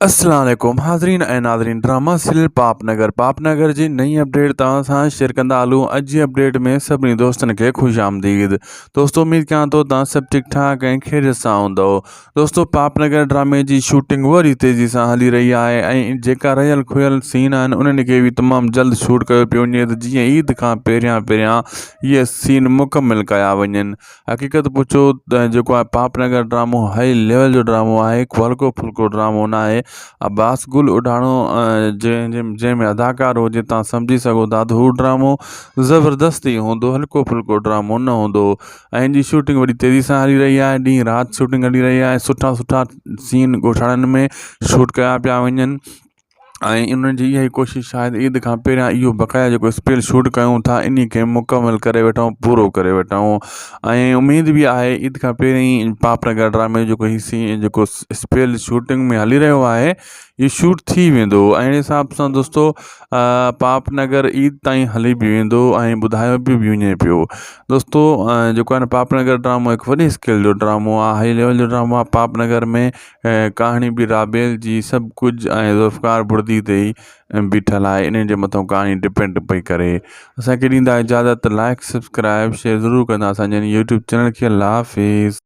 السلام عليڪم حاضرين ۽ ناظرين ڊراما سيريل پاپ نگر پاپ نگر جي نئين اپڊيٽ توهان سان شيئر ڪندا هلون اڄ جي اپڊيٽ ۾ سڀني دوستن کي خوش آمديد دوستو اميد ڪيان ٿو توهان سڀ ٺيڪ ٺاڪ ۽ خيريت سان هوندو دوستو پاپ نگر ڊرامي جي شوٽنگ وري تيزي سان هلي رهي آهي ۽ جيڪا رهيل کيل سين آهن انهن کي به تمام جلد شوٽ ڪيو پيو وڃي ته جيئن عيد کان پهريان پهريان اهي سين مڪمل ڪيا وڃن حقيقت پڇو ته جيڪو آهي پاپ نگر ڊرامو هائي ليول جو ڊرامو آهي هڪ هلڪو ڦلڪو ڊرامو نه آهي عباس گل اڍاڻو جنهن جنهن ۾ اداڪار هجي تان سمجهي سگهو ٿا ته هو ڊرامو زبردست ئي هوندو هلڪو ڦلڪو ڊرامو نه هوندو ۽ هن جي شوٽنگ وڏي تيزي سان هلي رهي آهي ڏينهن رات شوٽنگ هلي رهي آهي سٺا سٺا سين ڳوٺاڻن ۾ شوٽ ڪيا پيا وڃن ۽ انهن جي اها ئي ڪوشش آهي ته عيد کان پهريان اهو بقايا جيڪو اسپيل شوٽ ڪيون ٿا انهي کي مڪمل ڪري وٺون پورو ڪري وٺون ۽ اميد به آهي عيد کان پهرين ئي پاپ نگر ڊرامي جو جيڪو هي سين جيڪو اسپيل شوٽنگ ۾ هلي رهيو آهي اهو شوٽ ٿي ويندو ۽ اهڙي حساب سان دوستو پاپ نگر عيد تائين هلي به ويندو ۽ ٻڌايو به وڃي پيو دوستو جيڪو آهي نه پاپ نگر ڊرامو هڪ وڏي اسڪيل جو ڊرامو آهي هائي ليول جو ڊرامو آهي پاپ نگر ۾ ڪهاڻي به رابيل جي سڀ ڪجهه ۽ ذوالفقار بڙدي تي ئي بيٺل آهي انهن جي مٿان ڪهاڻي ڊپينڊ پئي ڪري اسان کي ڏيندا اجازت لائڪ سبسڪرائب شيئر ضرور ڪندا اسان جي يوٽيوب چينل کي الله حافظ.